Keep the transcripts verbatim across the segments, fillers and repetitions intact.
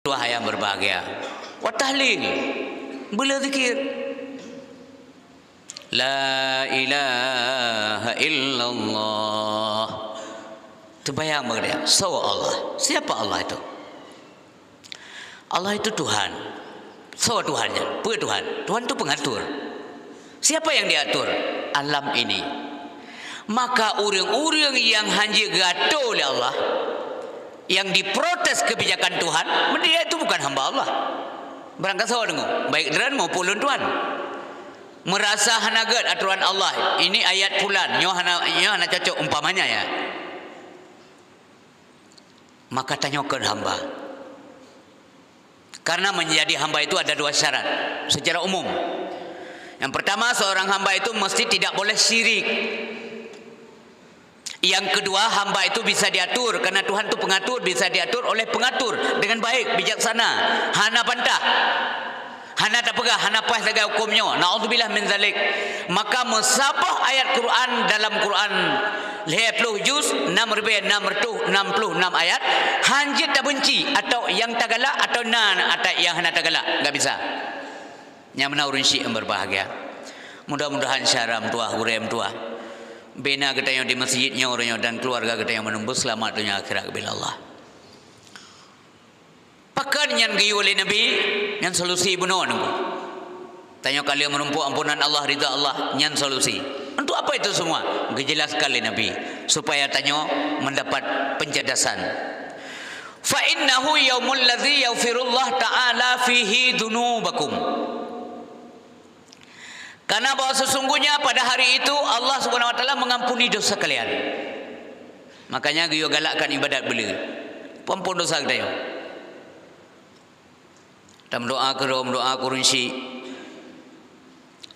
Dua yang berbahagia. Wa tahlil. Bela zikir. La ilaha illallah. Terbayang bagi dia, soe Allah? Siapa Allah itu? Allah itu Tuhan. Soe Tuhan nyan? Peue Tuhan? Tuhan itu pengatur. Siapa yang diatur? Alam ini. Maka ureuëng-ureuëng yang hana geuatur oleh Allah, yang diprotes kebijakan Tuhan, dia itu bukan hamba Allah. Barangkasoe deungoe, baik droen maupun ulôn tuan. Merasa hana gét aturan Allah, ini ayat fulan, nyoe hana, nyoe hana cocok umpamanya ya. Maka tanyoe keu hamba. Karena menjadi hamba itu ada dua syarat secara umum. Yang pertama, seorang hamba itu mesti tidak boleh syirik. Yang kedua, hamba itu bisa diatur, karena Tuhan itu pengatur, bisa diatur oleh pengatur dengan baik, bijaksana, hana bantah, hana tapeugah, hana paih sagai huköm nyoe. Naudzubillah min zalik. Maka meusaboh ayat Quran dalam Quran lhée ploh juz, enam ribée enam ratus enam puluh enam ayat, hanjeuet tabenci atau nyang tagalak atau na atau nyang hana tagalak, enggak bisa. Nyang meunan ureuëng syiek nyang berbahagia. Mudah-mudahan syedara meutuwah, gurée meutuwah, bina geutanyoe di masjid nyoe uroe nyoe dan keluarga geutanyoe meunembus seulamat donya akhirat bila Allah. Pakon nyan geuyue lé Nabi, nyan solusi bunoe nunggu. Tanyoe ka lheueh meurumpok ampunan Allah, ridha Allah, nyan solusi. Untuk apa itu semua? Geujelaskan lé Nabi, supaya tanyoe mendapat pencerdasan. Fa innahu yaumul ladzi yaghfirullah ta'ala fihi dzunubakum. Karena bahwa sesungguhnya pada hari itu Allah Subhanahu wa Taala mengampuni dosa kalian. Makanya geuyue galakkan ibadat beuleu. Peuampon dosa geutanyoe. Tameudoa keudroe, meudoa keu ureuëng syiek.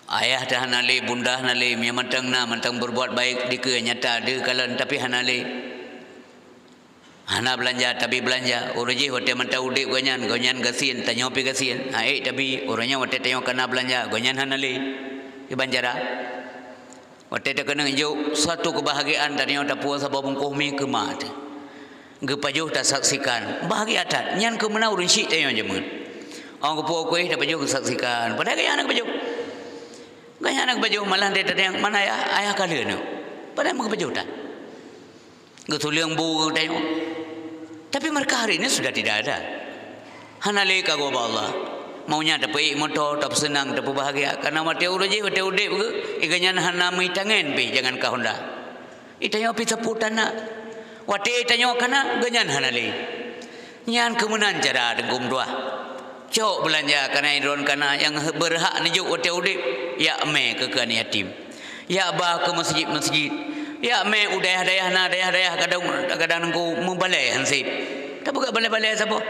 Ayah teuh hana lé, bunda hana lé, meunyoe mantong na, mantong berbuat baik dikeue nyata deuh kalon, tapi hana lé. Hana beulanja, tabi beulanja. Uroe jih watée mantong udeb gobnyan, gobnyan gasien, tanyoe pih gasien. Hana ék tabi, uroe nyoe watée tanyoe kana beulanja, gobnyan hana lé. Kiban cara? Watée takeunong jok suatu keubahgiaan, tanyoe tapuwoe saboh bungkôh mi keu mak teuh. Geupajoh tasaksikan, bahgia that. Nyan keuh meunan ureuëng syiek tanyoe jameun. Óh geupuwoe kueh tapajoh geusaksikan, padahai gobnyan hana geupajoh. Gobnyan hana geupajoh, malah watée tatanyong, "Mana ayah?" "Ayah ka lheueh nyoe." Padahai meugeupajoh that. Geutuleueng bu geutanyoe. Tapi mereka hari ini sudah tidak ada. Hana lé ka gob Allah. Maunya tapeuék moto, tapeuseunang, tapeubahgia. Karena watée uroe jih, watée udeb geuh, gobnyan hana meuitangen pih, jangankan Honda. Itanyoe pih sapeue tan na. Watée itanyoe kana, gobnyan hana lé. Nyan keuh meunan cara deunggom dua. Cok beulanja kana droen kana nyang beurhak neujok watée udeb, yak mé keu keuneuk yatim. Yak ba keu meuseujid-meuseujid. Yak mé u dayah-dayah na, dayah-dayah kadang, kadang nunggu meubalée hansip. Tapeugah balée-balée saboh.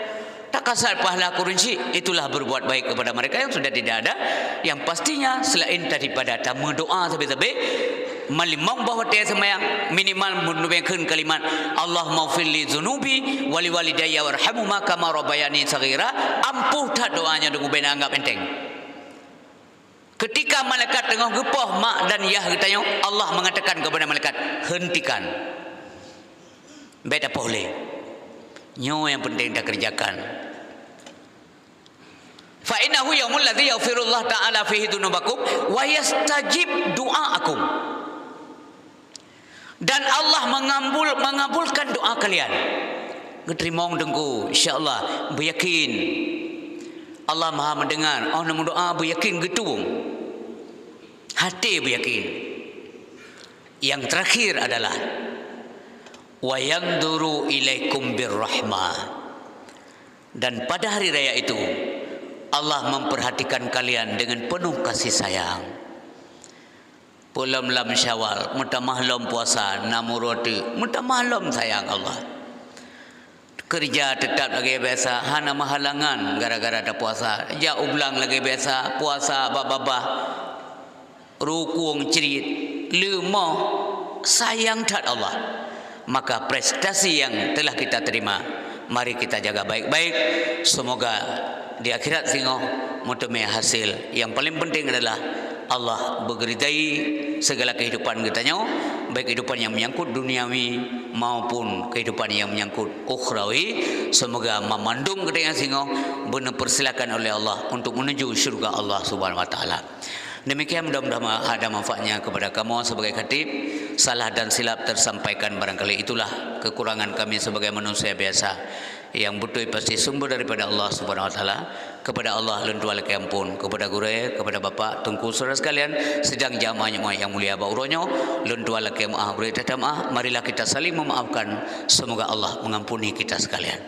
Takasat pahala keu ureuëng syiek, itulah berbuat baik kepada mereka yang sudah tidak ada. Yang pastinya selain daripada tameudoa sabe-sabe, malimong bah watée seumayang, minimal meunubengkeun kalimat, "Allahummaghfirli dzunubi wa liwalidayya warhamhuma kama rabbayani shaghira." Ampuh that doanya deungon bena anggap enteng. Ketika malaikat teungoh geupoh mak dan yah geutanyoe, Allah mengatakan kepada malaikat, "Hentikan. Bék tapoh lé." Nyoe nyang penting takeureujakan. "Fa innahu yaumul ladzi yaghfirullahu ta'ala fihi dzunubakum wa yastajib du'aakum." Dan Allah mengambul-, mengabulkan doa kalian. Geuteurimong teungku, insya Allah, beuyakin. Allah Maha Mendengar, óh neumeudoa beuyakin geutueng. Até beuyakin. Yang terakhir adalah, "Wa yanzuru ilaikum birrahmah." Dan pada hari raya itu, Allah memperhatikan kalian dengan penuh kasih sayang. Peulom lam Syawal, meutamah lom puasa, na murote, meutamah lom sayang Allah. Keureuja teutap lagée biasa, hana meuhalangan gara-gara tapuasa. Jak u blang lagée biasa, puasa babah-babah, rukung crit, leumoh, sayang that Allah. Maka prestasi yang telah kita terima, mari kita jaga baik-baik. Semoga di akhirat singoh meuteumé hasil. Yang paling penting adalah Allah beugeuridai segala kehidupan geutanyoe. baik kehidupan yang menyangkut duniawi maupun kehidupan yang menyangkut ukhrawi. Semoga mamandum geutanyoe singoh beuneupersilakan oleh Allah untuk menuju syurga Allah Subhanahu wa Taala. Demikian, mudah-mudahan ada manfaatnya kepada kamu sebagai khatib. Salah dan silap tersampaikan, barangkali itulah kekurangan kami sebagai manusia biasa. Yang beutôi pasti sumber daripada Allah Subhanahu wa Taala. Kepada Allah lôn tuan lakée ampôn, kepada gurée, kepada bapak, teungku, saudara sekalian, sidang jamaah nyang mulia bak uroe nyoe, lôn tuan lakée meu'ah, gurée teuh meu'ah, marilah kita saling memaafkan, semoga Allah mengampuni kita sekalian.